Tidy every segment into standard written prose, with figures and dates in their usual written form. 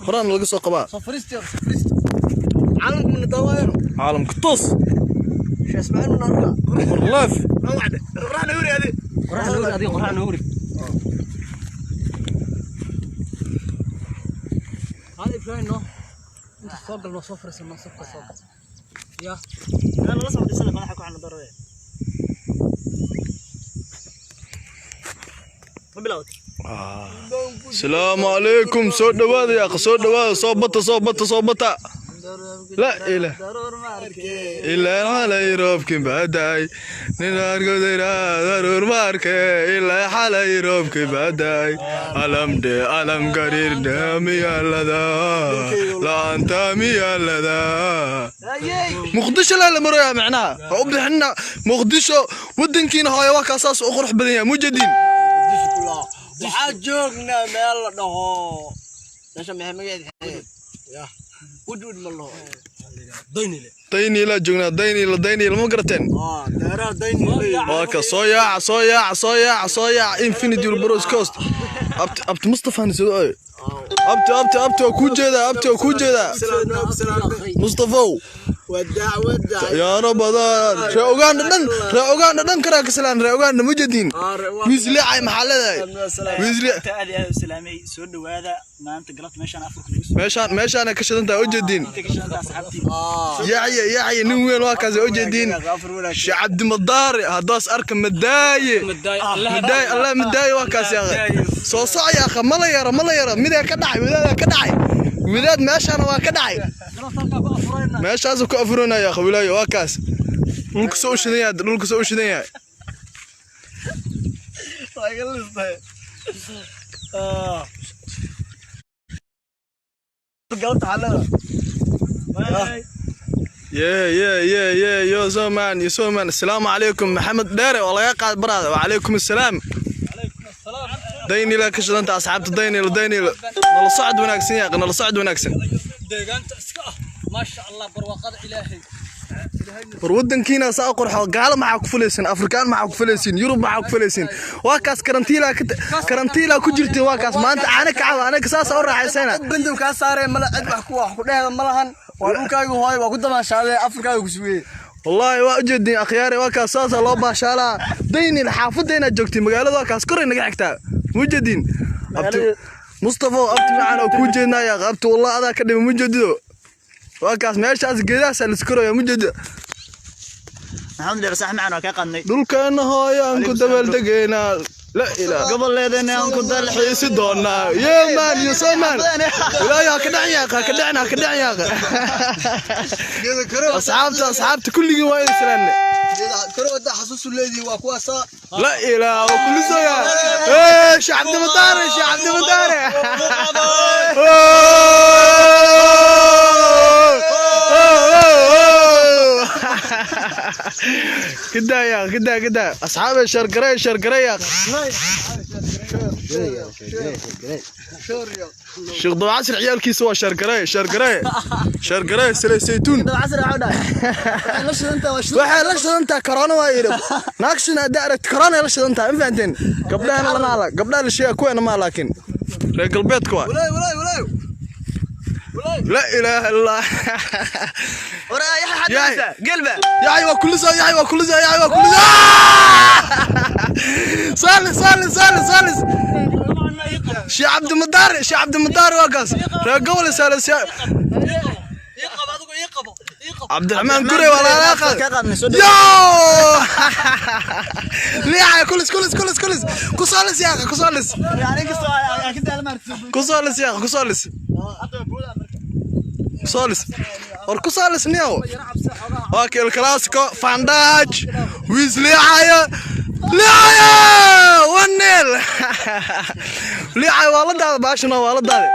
Horaana laga soo qabaa. Soo fariisti, soo fariisti. Caalamku mana daawaayano. Caalamka toos. Sheekh Ismaaciil mana arkaa. War live. Qorax na wuri adi. Qorax na wuri adiga, qorax na wuri. Hada Ibrahim no. Inta soo galno, soo fariisano, safka soo gal. Ya. Meel la soo dhisana madaxa ku xana darada. Ma bilawd. Asalaamu calaykum, soo dhawaada yaaq, soo dhawaada, soo bata, soo bata, soo bata. La ilaah ilaa xalay roobkii baadaay, nin argodayra daruur ma arkay, ilaa xalay roobkii baadaay, alamdhe alam gariirdhe miyaalada la'aanta miyaalada. Muqdisho laa la maraya, macnaha ha u bixina Muqdisho wadankiina hooya. Waa kaa saas u qurux badan yahay mujadiin. Waxaa joognaa meel la dhaho meesha maxay magaceeda? Ya. Woodwood ma laho. Dayniila joognaa, Dayniila, Dayniila, ma garateen? Ah, daaraha Dayniile. Waa ka soo yaaca, soo yaaca, soo yaaca, soo yaaca. Infinity Bros Coast. Abti, abti Mustafa soo oy. Abti, abti, abti, waa kuu jeedaa, abti, waa kuu jeedaa, Mustafow. Wadaac, wadaac. Yaa rabadaan ree Uganda dhan, ree Uganda dhan karaa kasalaan, ree Uganda mujadiin. Wiisleecay, maxaa leedahay wiisle? Aad iyo aad u salaamay, soo dhawaada. Maanta galabta meeshaan afurka lagu soo Meeshaan ka shidan tahay, ujeediin. Inta ka shaqada asxaabtiin. Yaxye, Yaxye, nin weyn waa kaas, ujeediin. Sheekh Cabdimadaare haddaas arka madaaye, madaaye, Allah madaaye, waa kaas yaaqe. Soo soc yaaqa, ma la yara, ma la yara. Midaa ka dhacay, wadaadaa ka dhacay, wadaad meeshaana waa ka dhacay, meeshaasuu ku afuranaya yaqa wilaayo. Waa kaas dhulka soo u shidan yahay, dhulka soo u shidan yahay. Waa iga listay. Galabta xalada. Yeah, yeah, yeah, yeah, yo so man, yo so man. Assalaamu calaykum, Maxamed Dheere, waa laga qaad baraada. Wacalaykum assalaam. Daynila ka shidanta asxaabta, Daynila, Daynila. Nala socod wanaagsan yaaq, nala socod wanaagsan. Deegaanta iska ah, maasha Allah, barwaaqada Ilaahay. War wadankiina saa qurxo, gaalo maxaa ku fulaysin? Afrikaan maxaa ku fulaysin? Yurub maxaa ku fulaysin? Waa kaas karantiila, karantiila ku jirtay. Waa kaas maanta caana kacaba, anaga saas u raaxaysana. Bandow kaa saaree mala cid wax ku wax ku dheehda ma lahan. Waa dhulkaaga hooy, waa ku damaashaadee, Afrikaaga ku sugee. Wallaahi waa ujeedin akhyaare, waa kaas saasaa loo baashaalaa. Daynil xaafadda inaad joogtay, magaalada waa kaas koray naga xigtaa, mujeedin. Abti Mustafa, abti macaan oo kuu jeednaa yaa abti, wallah adaa ka dhima mujeedido. Waa kaas meeshaas geedahaasaa la iskoraya, mujeedido. Maxamed Dheer, sax macaan, waa ka qadnay. Dhulkeena hooyaan ku dabaaldegaynaa, la ilaa Goboleedana aan ku dal xiisi doonaa. Yeah man, you so man. Ilaahay ha ka dhacin yaaq, ha ka dhacin, ha ka dhacin yaaq. Asxaabta, asxaabta kulligii waa idin salaamne. Karo wadaa xasuusu leedihi waa kuwaasaa. لا إله وكل سنة. إيه شيخ عبد المطاري، شيخ عبد المطاري. كده يا كده كده أصحاب الشرقرية، الشرقرية. شيخ ضو عصر عيالكيس هو شرقرية، شرقرية، شرقرية، سلي زيتون. Casri waxaa dhahay la shidanta waa shidanta. Waxay la shidantaa corona, waa yidhi naagshina haddaa aragti corona ay la shidantaa, ma fahanteen? Gabdhahana lama ala, gabdhaha la sheega kuweena maa, laakiin reer galbeedka waa. Walaay, walaay, walaay. La ilaaha illallah. Waraa yaxa. Yaay. Xadaysa gelba. Yaxay waa kulisa, yaxay waa kulisa, yaxay waa kulisa. Saalis, saalis, saalis, saalis. Sheekh Cabdimadaari, Sheekh Cabdimadaari, waa kaas reer gobol saalis. Ii qabo adigu, ii qabo, ii qabo. Cabdiraxmaan Gure waa lagala Ka qaad qadnay, soo yo liixa kulis, kulis, kulis, kulis, kusoo lis yaaqa, kusoo lis. Yani kastoo aan ka daalmaan. Kusoo lis yaaqa, kusoo lis, kusoo lis, war kusoo lis niyow. Waa ka El Clasico, Fandaj wiis liixaya, liixaya 1-0 liixaya, waa la daada baashana, waa la daada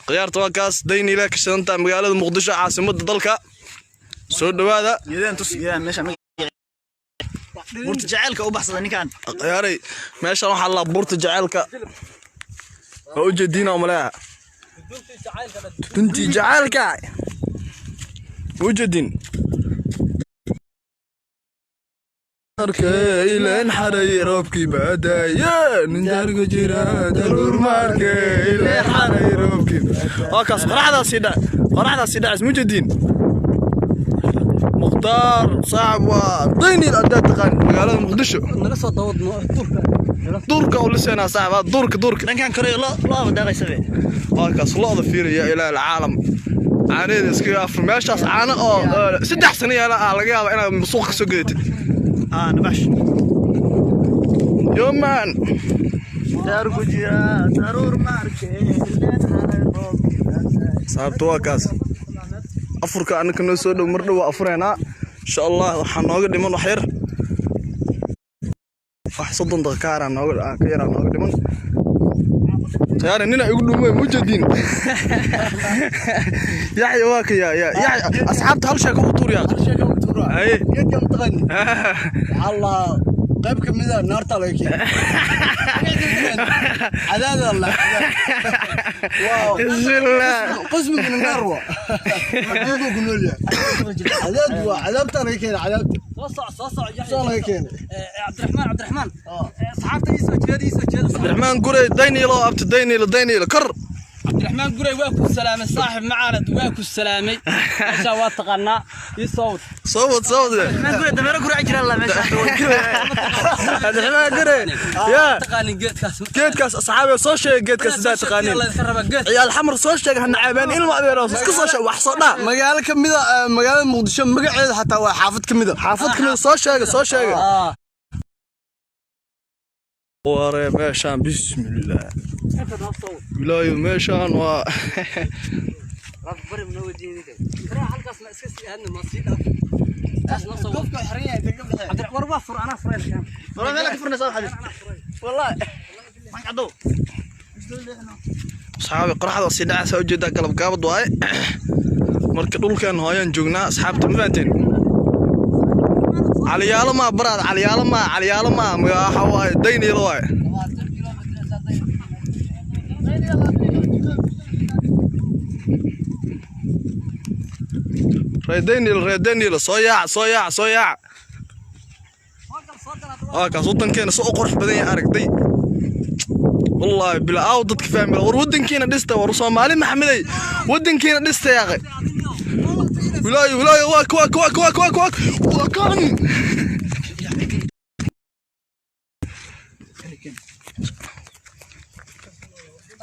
khiyaarta. Waa kaas Dayniila ka shidanta magaalada Muqdisho, caasimadda dalka. Soo dhawaada. Geedaan tus, geedaan meesha buurta jaceylka u baxsada ninkan. Khiyaaray, meeshan waxaa la buurta jaceylka, waa ujeediina umaleeha duntii jaceylka, ujeedin. Arkay ileen xaray roobkii baadaye, nin daarga jira daruur ma arkay, ileen xaray roob. Waa kaas qoraxdaasi dhac, qoraxdaasi dhac mujadiin. Mukhtaar saaxib waa Daynil haddaad taqaan magaalada Muqdisho. Naga soo dawadno duurka. Duurka u liseenaa saaxib, duurka duurka. Dhankan kore lo lo daaqaysa be. Waa kaas lo'da fiiriya ilaa alcaalam. Caanaheeda iska afur meeshaas caano oo 3 sano yaala ah laga yaabaa inaad suuqa ka soo gadatid. Ah nabash. Yo man. Daar ku jira daruur markee. Sababta waa kaas. Afurka anaka noo soo dhow mar dhow waa afureynaa. Insha Allah waxaa nooga dhiman wax yar. Wax 30 daqiiqo ka nooga ka yaraa nooga dhiman. Tayaare nina igu dhumay mujadiin. Yaxya waa ka yaa Yaxya asxaabta hal sheeko u tuur yaa. Sheeka u tuura. Ay. Geedka ma taqaani? Waxaa la qayb ka mid ah naarta laga keenay. Cadaad la. Waaw. Bismillah. Qismiga naar waa. Cadaad ku nool yahay. Cadaad waa cadaabta laga keenay cadaabta. Soo soc soo soc Yaxya. Soo laga keenay. Cabdiraxmaan Cabdiraxmaan. Asxaabta ii soo jeeda ii soo jeeda. Cabdiraxmaan Gurey Daynilo abta Daynilo Daynilo kor. Cabdiraxmaan Gurey waa ku salaamay saaxib macaanad waa ku salaamay. Meesha waa taqaanaa ii soo wad. Soo wad soo wad. Cabdiraxmaan Gurey dameero ku raaci jira la meesha. Cabdiraxmaan Gurey. Yaa taqaanin geedkaas. Geedkaas asxaabi soo sheeg geedkaas sidaa taqaanin. Ciyaal xamar soo sheeg ha nacaabeen ilma adeero iska soo sheeg wax soo dhaa. Magaalo ka mid ah magaalada Muqdisho magaceeda xataa waa xaafad ka mid ah. Xaafad ka mid soo sheeg soo sheeg. Ware meeshaan bismillah. Bilaayo meeshaan waa Rab bari noo jeedin. Kara halkaas ma iska sii aadna ma sii dhaaf. Taas noo soo wad. Qofka xiran yahay inta ka baxay. Cabdiraxmaan war waa fur anaa furay kan. War meel ka furnaysa waxa. Wallahi. Ma cadow. Asxaabi qoraxda sii dhacaysa u jeedaa galab gaabad waaye. Marka dhulkan hooyaan joognaa asxaabta ma fahanteen. Caliyaalo ma baraad caliyaalo ma caliyaalo ma waxa waaye Daynilo waaye. Reer Daynil reer Daynil soo yaac soo yaac soo yaac. Waa kaas wadankeena soo u qurux badan yahay aragtay. Wallahi bila aaw dadka fahmi war wadankeena dhista war Soomaali Maxameday wadankeena dhista yaaqay. Wilaayo wilaayo waa waa waa waa waa waa waa kan.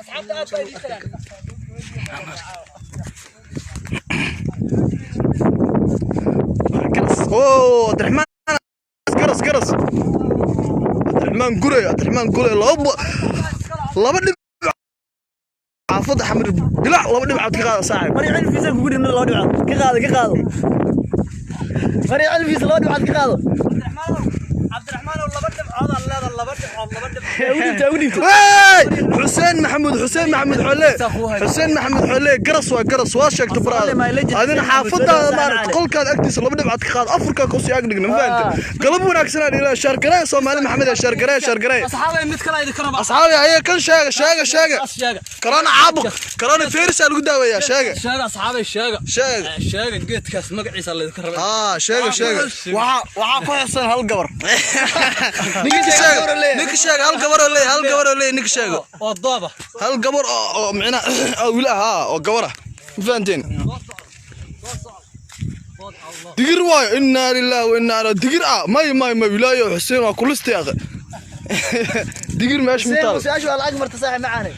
Asxaabta aad baa idin salaam. Garas. Oh, Cabdiraxmaan garas garas. Cabdiraxmaan Gurey Cabdiraxmaan Gurey laba dhib xaafadda Xamar bilac laba dhibcood ka qaada saaxiib. Mari cilfiisa kugu dhibno laba dhibcood. Ka qaado ka qaado. Mari cilfiisa laba dhibcood ka qaado. Cabdiraxmaan laba dhibcood aan leedahay laba dhibcood laba dhibcood. Ugu dhibta ugu dhibta. Hey! Xuseen Maxamuud Xuseen Maxamuud Xolle Xuseen Maxamuud Xolle garas waa garas waa sheegtay baraada. Adina xaafadaada maaragtay qolkaad agtiisa laba dhibcood ka qaad afurka ku sii ag dhigna ma fahamtay. Galab wanaagsan aan ilaa shaar garay Soomaali Maxamed shaar garay shaar garay. Asxaabay mid kale idin karaba. Asxaabi ayaa kan sheega sheega sheega. Sheega. Corona caabuq corona virus lagu daaweeyaa sheega. Sheega asxaabay sheega. Sheega. Sheega geedkaas magaciisa la idin karaba. Ah sheega sheega. Waxa waxa ku xisan hal gabar. Ninka sheega ninka sheega hal gabar oo leeyahay hal gabar oo leeyahay ninka sheego. Oo dooba. Hal gabar oo micna oo wiil ah oo gabar ah. Ma fahanteen? Digir waayo inna lillahi wa inna ilaihi digir ah may may may wilaayo Xuseen waa kulistay aqe. Digir meesha ma taal. Su'aashu waa lacag marta saaxiib macaane.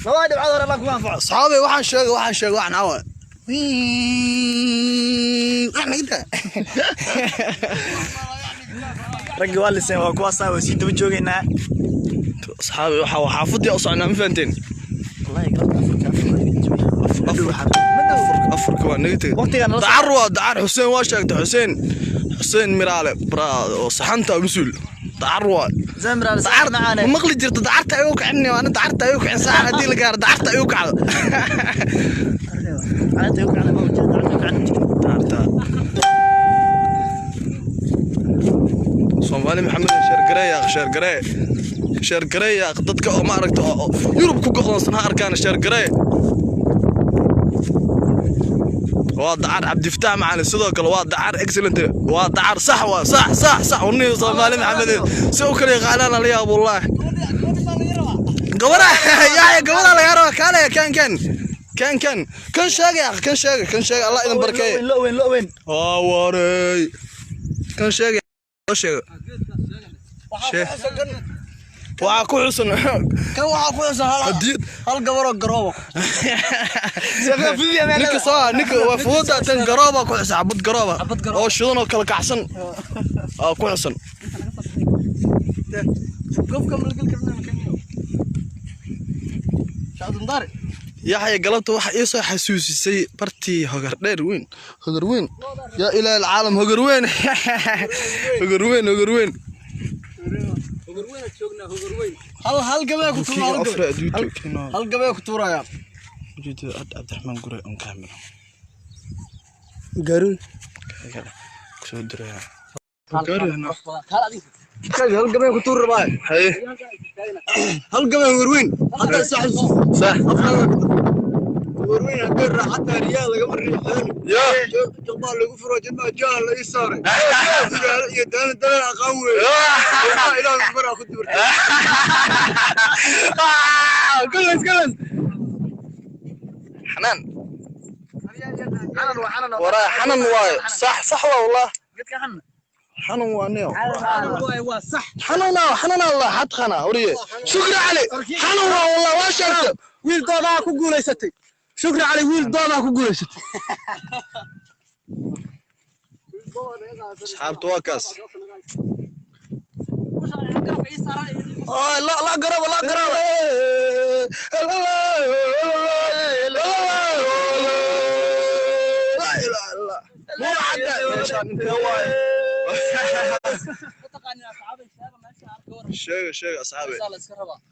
Laba dhibcood hore Allah kuma anfaco. Asxaabay waxaan sheegay waxaan sheegay waxaan caawa. Wax naga daa. Raggi waa liseen waa kuwaas waa sii daba joogaynaa. Asxaabay waxa waa xaafadii u socnaa ma fahanteen? Wallahi galabta afurka Afurka waa naga tagay. Waqtigan la Dacar waa dacar Xuseen waa sheegtay Xuseen Xuseen Miraale braa oo saxanta masuul. Dacar waa Zamra dacar ma maqli jirto dacarta ayuu kicin waa dacarta ayuu kicin saax hadii la gaaro dacarta ayuu kacdo. Dacarta Soomaali Maxamed sheer gareey sheer gareey sheer gareey dadka oo ma aragto oo Yurub ku go'doonsan ha arkaan sheer gareey. Waa dacar Cabdifataax macalin sidoo kale waa dacar excellent waa dacar sax waa sax sax sax warniyo Soomaali Maxamed si u kala yaqaanaan la yaab wallahi. Gabadha yaa gabadha laga rabo kaale kan kan Kan kan kan sheegay akh, kan sheegay, kan sheegay, Allah idin barkeeye. Lo weyn, lo weyn. Aa waray, kan sheegay, soo sheega. Waxaa ku xusan Kan waxaa ku xusan hal hadiyad. Hal gabaroo garooba. Ninka soo, ninka waa fuuda tan garooba ku xusan, xabad garooba oo shidan oo kala kacsan oo ku xusan. Qofka malgal karna kaniyo. Shaadun dar. Yaxya, galabta waxa ii soo xasuusisay bartii Hogar Dheer weyn, Hogar weyn, yaa ilaahi alcaalam, Hogar weyn, Hogar weyn, Hogar weyn. Hal gabay ku tuura, hal gabay. Hal gabay ku tuuraya. Cabdiraxmaan Gure on camera. Garuun. Kusoo diraya. Hal gabay ku tuur rabaa. Haye. Hal gabay warweyn. Hadda sax. Sax. Warweyn hadda raaxata riyaa laga riixan. Ya. Jaqbaa lagu furo jidma jaa la ii saaray. Iyo daan daan aqaan weey. Ilaahu maraa ku dibirtay. Kulas kulas. Xanaan. Waraa xanan waaye. Sax sax waa wallah. Xanan waa niyo. Xanan waa xanan, Allah xad khana wariye. Shukri Ali. Xanan waa wallah, waa sheegtay. Wiil doodaa ku guulaysatay. Shukri Cali, wiil doodaa ku guulaysatay. Asxaabta, waa kaas. La la garaba, la garaba. La ilaha illallah. Muu cadda meeshaan intee waaye? Sheega, sheega asxaabe.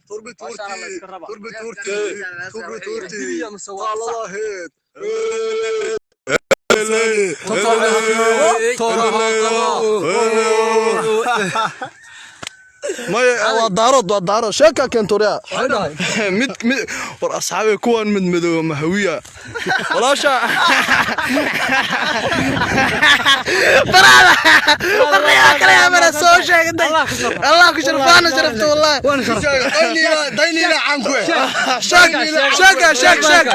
Turbi turti, turbi turti, turbi turti. Qaaladaheed. Maya, waa Daarood, waa Daarood. Sheeka keentoriya mid mid. War asxaabe, kuwan mid madow ma Hawiya walaasha baraada kale amana soo sheegtay. Allah ku sharfaana, sharafta wallahi. Daynila caan ku eh. Sheeg, sheeg, sheeg, sheeg, sheeg,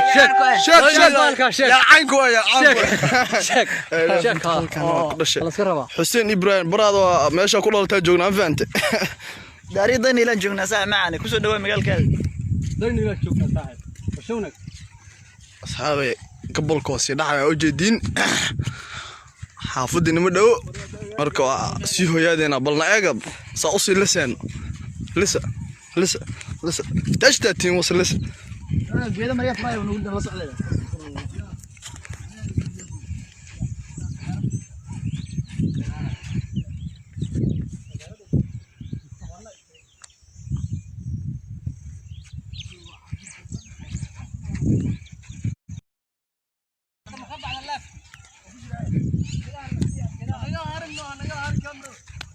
sheeg. Yaa caan ku eh, yaa caan ku eh. Halkan waa ku dhashay Xuseen Ibrahim baraada, waa meesha ku dhalatay joognaa, ma fahante? Gaari dan ilaan joognaa saax macane, kusoo dhawaa magaalkaada. Asxaabay, gobolkoosii dhacaya ujeediin, xaafadii nima dhowo, marka waa sii hoyaadeena. Balna eega saa usii liseen, lisa lisa lisa tashtaatiin wase lisa. Geedo maryaa maayo nagu la socday.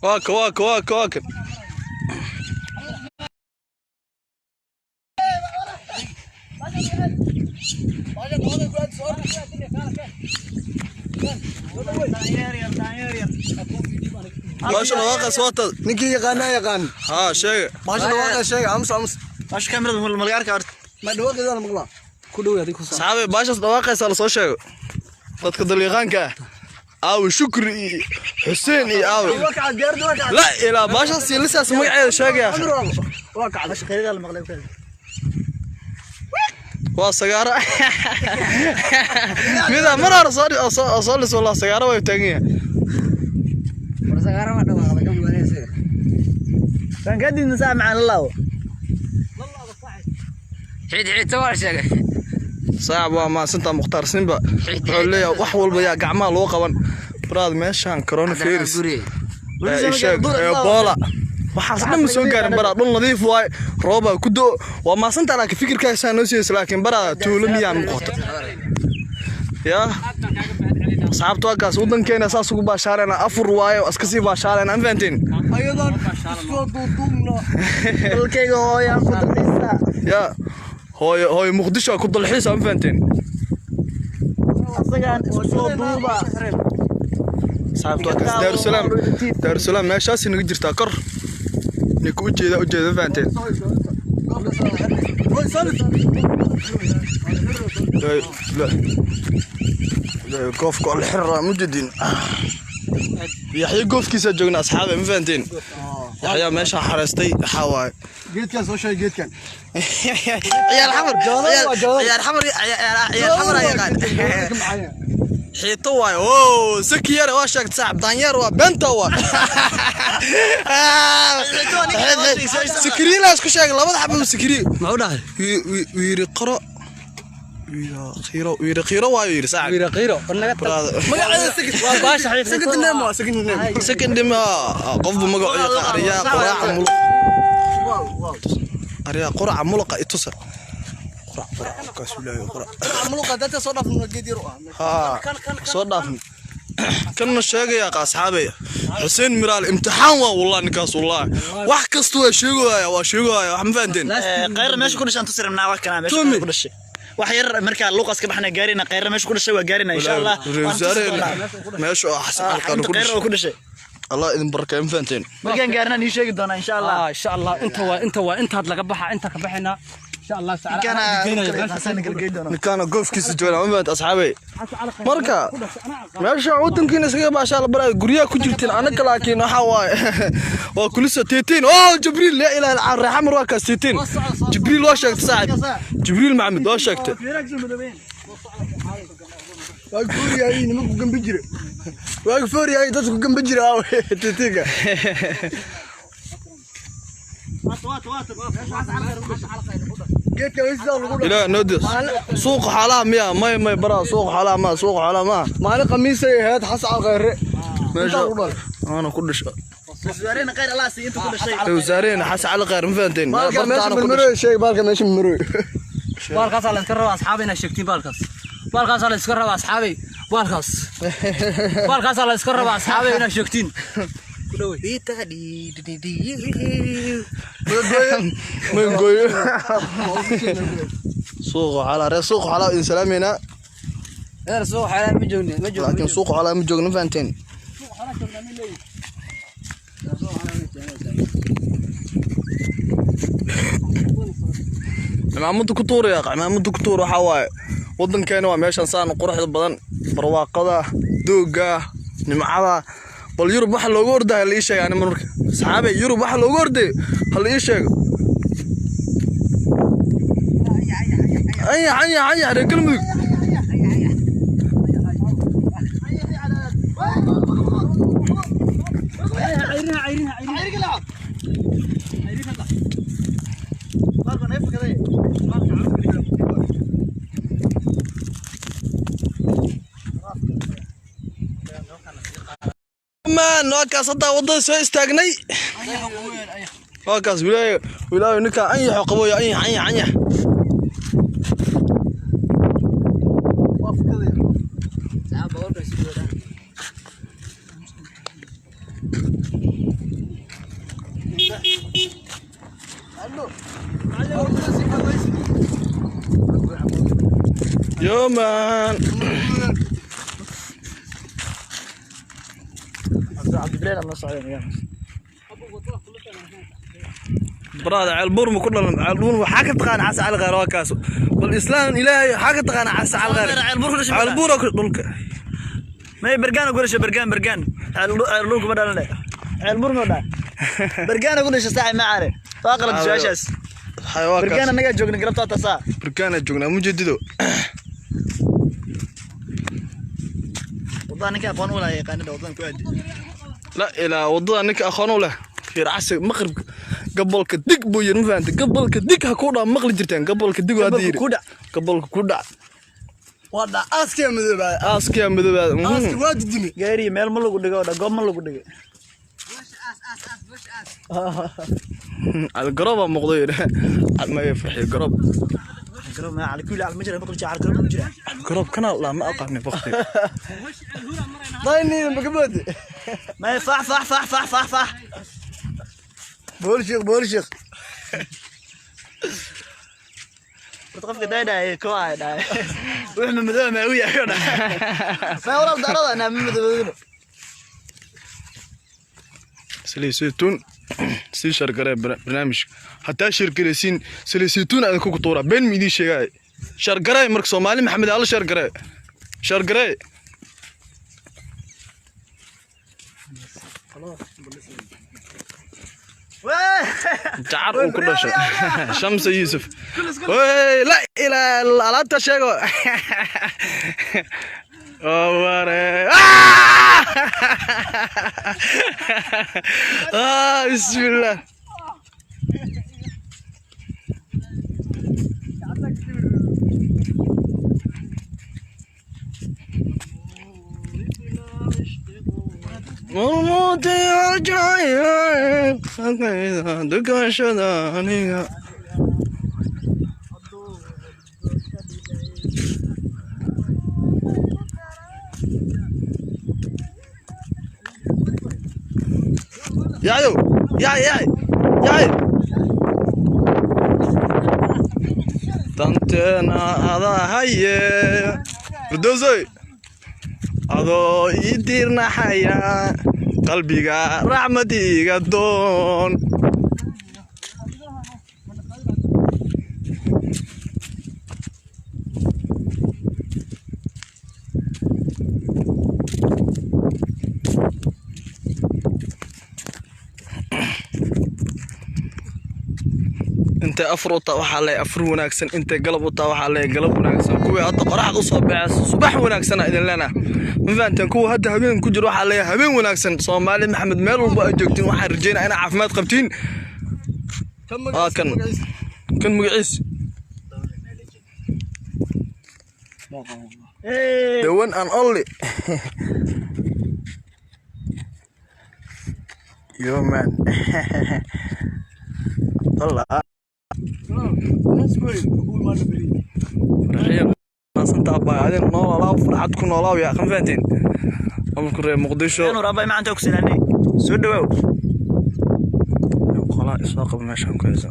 Waaka waaka waaka waaka. Baasha dhawaaqaas waata. Ninkii yaqaanaa yaqaan. Haa, sheega. Baasha dhawaaqa sheega, aamus aamus. Baasha kamerada malaga arkaa horta. Ma dhawaaqeeda maqlaa. Ku dhow adiga ku soo. Saxaabe, baashaas dhawaaqaysa la soo sheego. Dadka dalyaqaanka ah, aawe Shukri iyo Xuseen iyo aawe? Waa kacad gaarda, waa kacad. La ilaa baashaas iyo lisaas magaceeda sheegaya. Waa kacad. Baasha khayradaa la maqlay. Waa sagaaro mida mar hore soo soo lis wallah, sagaaro way taagan yahay. War sagaaro ma dhawaaqda ka mudanaysa. Waan kaa diidna saax macaan, la laabo. Xidxidta waa sheegay. Saaxib, waa maasinta Mukhtaar Simba wuxuu leeyahay wax walba yaa gacmaha loo qaban baraad meeshaan coronavirus sheeg Ebola waxaas dhan ma soo gaarin baraa, dhul nadiif waay, roobaa ku do. Waa maasinta, laakiin fikirkaasaa noo siiyeysa, laakiin baraa tuulo miyaa noqoto yaa asxaabta? Waa kaas wadankeena, saas ugu baashaarayna, afur waaye, iska sii baashaarayna, ma fahanteen? Ayadoon soo duuduubno. Dalkayga hooyaan ku dalxiisaa. Yaa hooyo, hooyo Muqdisho ku dalxiisa, ma fahanteen? Asagaan isku soo duuba. Asxaabta, waa kaas Daarusalaam, Daarusalaam meeshaasi naga jirtaa kor ninka ujeeda ujeeda, ma fahanteen? La la goofka la xiraa mujadin. Yaxya goofkiisa joogna asxaabe, ma fahanteen? Yaxya meesha xareystay waxaa waaye Geedkan soo sheeg, geedkan. Ciyaal Xamar, ciyaal Xamar, ciyaal Xamar ayaa yaqaan xiito waaye. Oo saki yar waa sheegtay saaxib, daanyeer waa beenta waa sikriye la isku sheegay, labada xabo sikriye. Muxuu dhahay? Wiiri qoro, qiiro, wiiri qiiro waayo yiri saaxib. Wiira qiiro naga Brother. Waa baasha xiito. Second name waa second name. Second name qofbu magacu yaqaan. Ariyaa quraaca muluq, ariyaa quraca muluqa itusa, qurac qurac kaas ilaahay qurac. Muluqa dadka soo dhaafno, geed yar u ah. Haa, soo dhaafn kanna sheegaya asxaabay. Xuseen Miraal imtixaan waa wallahi ninkaas, wallahi wax kasta waa sheegaya, waa sheegaya wax, ma fahanteen? Khayr meesha ku dhashay aan tusi rabnaa, wax kana meesha Tumi. ku dhashay. Wax yar markaa luqas ka baxna gaarina, khayr meesha ku dhashay waa gaarina insha Allah. Ra'iisul wasaare meesha oo Xasan Alqaan ku khayr dhashay oo ku dhashay. Allah idin barakeeyo, ma fahanteen? Markaan gaarina nii sheegi doonaa insha Allah. Insha Allah inta waa inta waa intaad laga baxa, inta ka baxayna insha Allah taala. Ninkaana goofkiisa joognaa, ma fahanteen asxaabay? Marka meesha wadankiina iskaga baashaa la baraayo, guryaha ku jirtiin anaka, laakiin waxaa waaye waa kulisa tiitiin. Oh Jibriil, laa ilaaha illa allah, Xamar waa kaas tiitiin. Jibriil waa sheegtay saaxib, Jibriil Maxamed waa sheegtay. Waa fooriyay nimanku gambi jire, waa fooriyay dadku gambi jire aawe titiga. Geedka sidaa lagu dhalay. Ilaa noodis suuqa xoolaha miya? May baraa suuqa xoolaha ma, suuqa xoolaha ma. Maalin khamiisay ahayd, Xasan Khayre meesha intaa lagu dhalay. Ana ku dhashay. Wasaarena khayr Allah si inta ku dhashay. Wasaareen Xasan Cali Khayr, ma fahanteen? Baalka meesha Bartaana ku marmaroy sheeg, baalka meesha marmaroy. Baalkaasaa la iska rabaa asxaabay inaad sheegtiin, baalkaas baalkaasaa la iska rabaa asxaabay, baalkaas baalkaasaa la iska rabaa asxaabay inaad sheegtiin. Mangooyo suuqa xoolaha, reer suuqa xoolaha idin salaameynaa. Reer suuq xoolaha ma joogni, ma joogno. Laakiin suuqa xoolaha ma joogno, ma fahanteen? Cimaamada ku tuuraya, cimaamada ku tuur. Waxaa waaye wadankeena waa meeshan saan quruxda badan, barwaaqada, dooga, nimcada. Bal Yurub waxa looga ordaya hala ii sheega ani marka saxaabey, Yurub waxa looga orday hala ii sheego. Anya anya anya reer Galmudug. Man, waa kaas haddaa waddada soo istaagnay, waa kaas wilaayo wilaayo ninkaa anyaxo qaboyo, anyax anyax anyax. Yo man. Cabdibileen la socdeen. Brother, ceelbuur ma ku dhalan? Ceelbuur waxaa ka taqaana Xasan Cali Khayr, waa kaas. Bal islaan ilaahay, waxaa ka taqaana Xasan Cali Khayr? Ceelbuur ku dhashay. Ceelbuur oo dhulka. May bergaan ku dhashay, bergaan bergaan. Ceelbuur kuma dhalan, ceelbuur ma dhalan, bergaan ku dhashay saaxib ma caare, waa qalad su'aashaas. Xayawaankaas. Bergaan annaga joogna galabta tasaa. Bergaana joognaa mujadido. Wadada ninka aqoon u lahaa yaqaanida wadadan ku aadi. La ilaa wadada ninka aqoon u leh fiir casir maqribka gobolka dig buu yiri, ma fahantay? Gobolka dig ha ku dhac maqli jirteen, gobolka dig waa diiri. Gobolka ku dhac. Gobolka ku dhac. Waa dha aaskiya madoobaada. Aaskiya madoobaada. Aaski waa didime. Gaari meel ma lagu dhigo, dha goob ma lagu dhigo. Algaroob aa muuqdo yidhi maya farxiyo garoob. Garoob ma cali kulli ma jira, maqli jira cali garoob ma jira. Garoob kana laa ma aqaani waqti. Dayniina makaboodi. Ma fax fax fax fax fax fax. Bool sheekh, bool sheekh. Horta qofka daydhaay ko ay dhaay wuxuu madoob ma u yahay dhaay ma walaal darada ana ma madoobadino. Saliisaytuun sii shargaree barnaamijka, hataa shargareysiin saliisaytuun aad ku tuura, been ma idiin sheegaayo. Share garay marka Soomaali Maxamed alla share garay. Share garay. Jacar uu ku dhashay. Shamsa Yusuf. Wey, la ilaa alaabta sheego. Oh, ware. Ah, bismillah. Dukashada aniga. Yayo, yaay yaay yaay. Danteena adaa haye. Firdowsoy. Adoo ii diirnaxaya qalbiga raxmad iga doon. Intay afar u taa waxaa leeyahay afar wanaagsan, intay galab u taa waxaa leeyahay galab wanaagsan, kuwii hadda qoraxda usoo baxaysa subax wanaagsan idin leenahay. Ma fahanteen? Kuwa hadda habeen ku jiro waxaa leeyahay habeen wanaagsan. Soomaali Maxamed meel walba ay joogtiin waxaan rajeynaa inaa caafimaad qabtiin. Waa kan kan magaciis the one and only yo man. Allah noololaaw, farxad ku noolaaw yaa kan fahanteen. Amarku reer Muqdisho Nuur abay maanta ku salaanay, soo dhawaaw. Qolaa isoo qaba meeshaan ku haysa.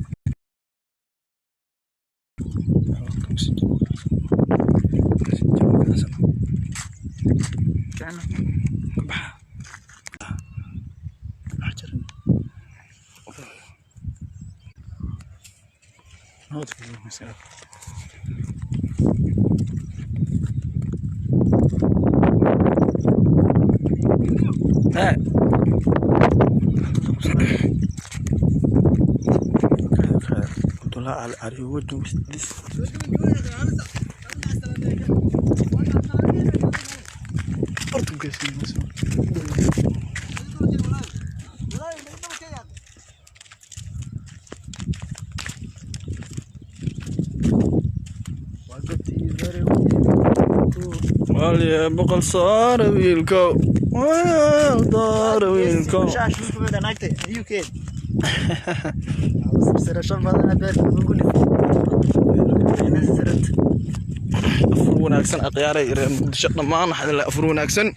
Hey. Abdullah, are you watching this? Waliya boqol saar wiilkow. Wal daar wiilkow. Shaash ku mid naagtay UK sirashan badan beer ugu nif. Afur wanaagsan aqyaaray reer Muqdisho dhammaan, waxaa la afur wanaagsan.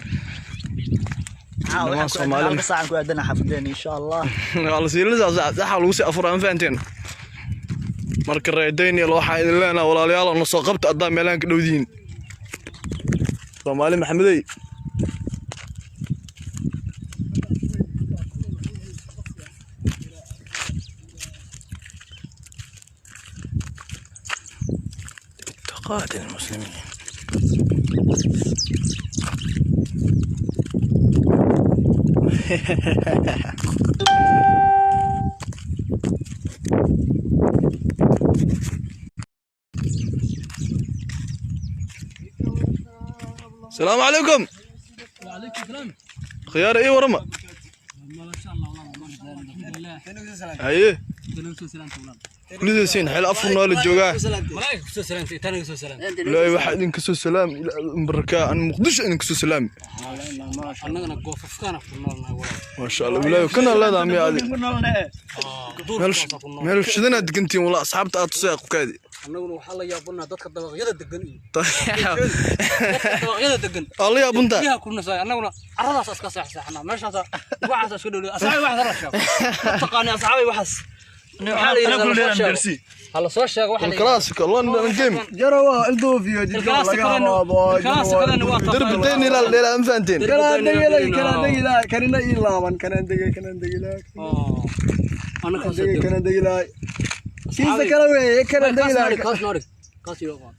Dhammaan Soomaali halka saacan ku aadana xafadeen insha Allah. Waa la sii lisaa saxa lagu sii afuraa, ma fahanteen? Marka reer Daniel waxaa idin leenahay walaalayaal oo na soo qabta haddaa meelahan ka dhowdihiin. Soomaali Maxamedey. اعتقاد المسلمين. السلام عليكم. وعليكم السلام. خيار ايه ورمى. ما شاء الله والله الحمد لله. haye. Tanaga soo salaamta walaal. Kulidasiin xeel afur nool joogaa. Malaa'ika kusoo salaamtay, tanaga soo salaamtay. Ilaahay waxaa idinka soo salaam baraka an Muqdisho idinka soo salaam. Annagana goofafkaana ku noolnahay walaal. Maasha Allah, ilaahay kana leedahay miya adi meel meel shidanaad degantiin walaa asxaabta aad tusay qofkaadi. Annaguna waxaa la yaabanaa dadka dabaqyada degan iyo dadka dabaqyada degan. Waa la yaabuntaa. Biyaha ku nasay annaguna carradaas iska seexseexnaa meeshaas, waxaas iska dhowdhow asxaabi, waxaas la sheego ma taqaani asxaabi, waxaas maxaa la yidhahdaa, la soo sheego, ha la soo sheego waxa la yidhahdaa. الكلاسيكو لندن جيم. Jarawa ilduufiyo jidka laga habaabo. الكلاسيكو waa درب الدين ila ila ma fahanteen. Kanaan degilay, kanaan degilay, kanina ii laaban, kanaan degay, kanaan degilay, annaka degay, kanaan degilay, kiisa kale weeye, kanaan degilay. Kaas noorig, kaas iyo qaan.